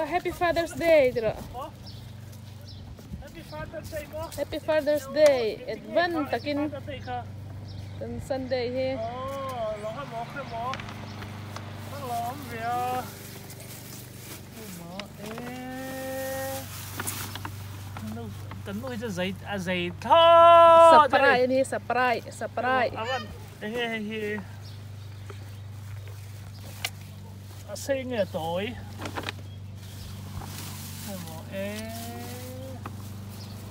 Happy Father's Day ti rawh. Happy Father's Day advance takin kan Sunday hi. Saprai ani saprai saprai. A sei nge tawi emaw e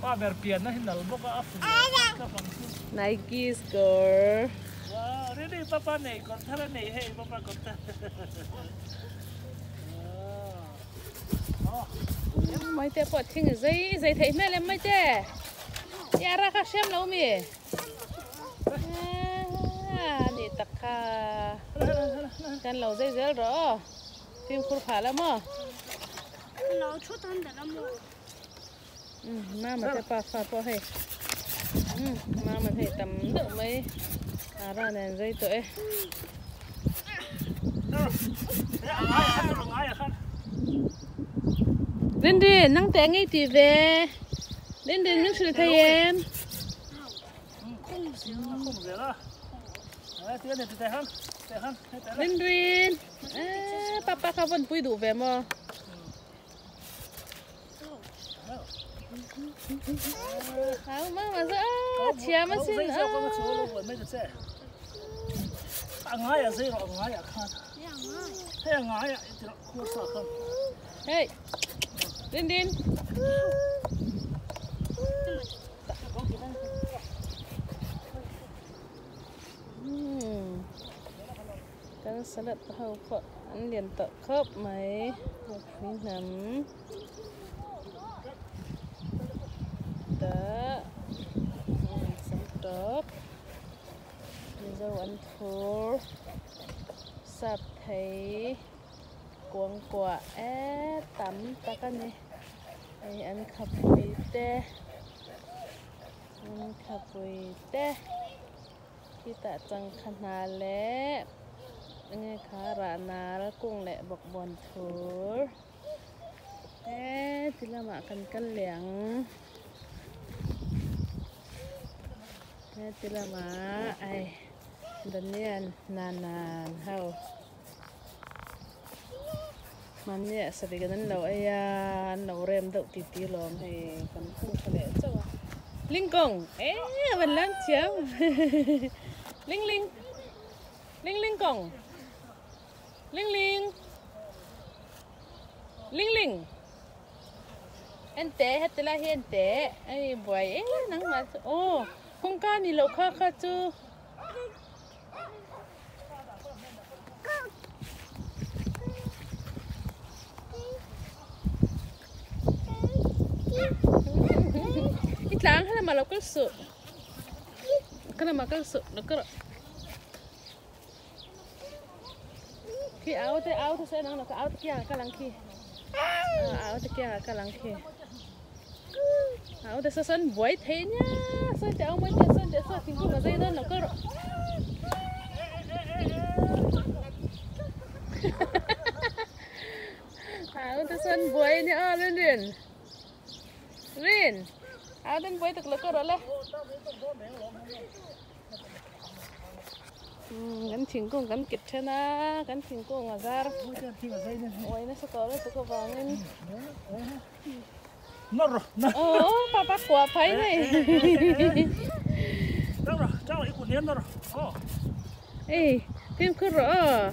pa ber pian na hi nal bawk a a fu leh thlap ang chu. Nike score. Wow really papa nei kawr thar a nei hei papa kawr thar Mai te pawh thing zei zei theih hmel em mai te Yara kha hriam lo mi. Ni tak kha kan lo zai zel rawh aw fimkhur phah la maw mama te pa fa pawh hei mama hei tam deuh mai ara nen zai tawh e. Rinrin nang teh ngei tih ve Rinrin min hrilh thei em? Rinrin eh papa kha vawn pui duh ve maw? Au mama chu a thiam asin a. Hey Rinrin. Kan salad ho pawh an lian tawh khawp mai mipui hnam tah sam tawp mizo an thur sap thei kuang kuah e tam tak a ni. Hei an khapui te an khapui te khitah changkha hna leh enge kha rah nal kung leh bawkbawn thur he ti lamah kan kal leh ang he ti lamah ai Daniel Nanan ho. Mahni ah sarih kan an lo ei a, an lo rem deuh ti ti lawm hei kan khung tha leh chauh a. Lingkawng e a van lam thiam Ling ling Ling ling kawng Ling ling Ling ling En teh heti lai hi en teh hei buai em nangmah chu aw kawngka ni loh kha kha chu. I tlang kha lama lo kal suh kha lama kal suh lo kal rawh khi au te au te sawi nang lo ka au te kiangah kal ang khi au te kiangah kal ang khi au te saw sawn buai thei nia sawi teh au mai teh sawi teh saw thingkung a zai dawn lo kal rawh. Au te sawn buai nia aw Rin Rin Rin au ten buai tak lo kal rawh le kan thingkung kan kit then a kan thingkung a zar uai nasa tawh lutuk avangin Aw papa kuah phai nei. Ei fimkhur rawh aw.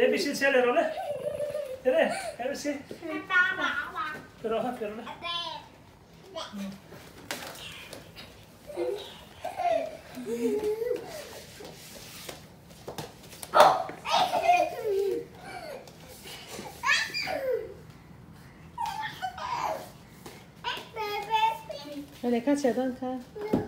ABC chhiar leh rawh le. Enge ABC? Lehkha chhiah dawn kha.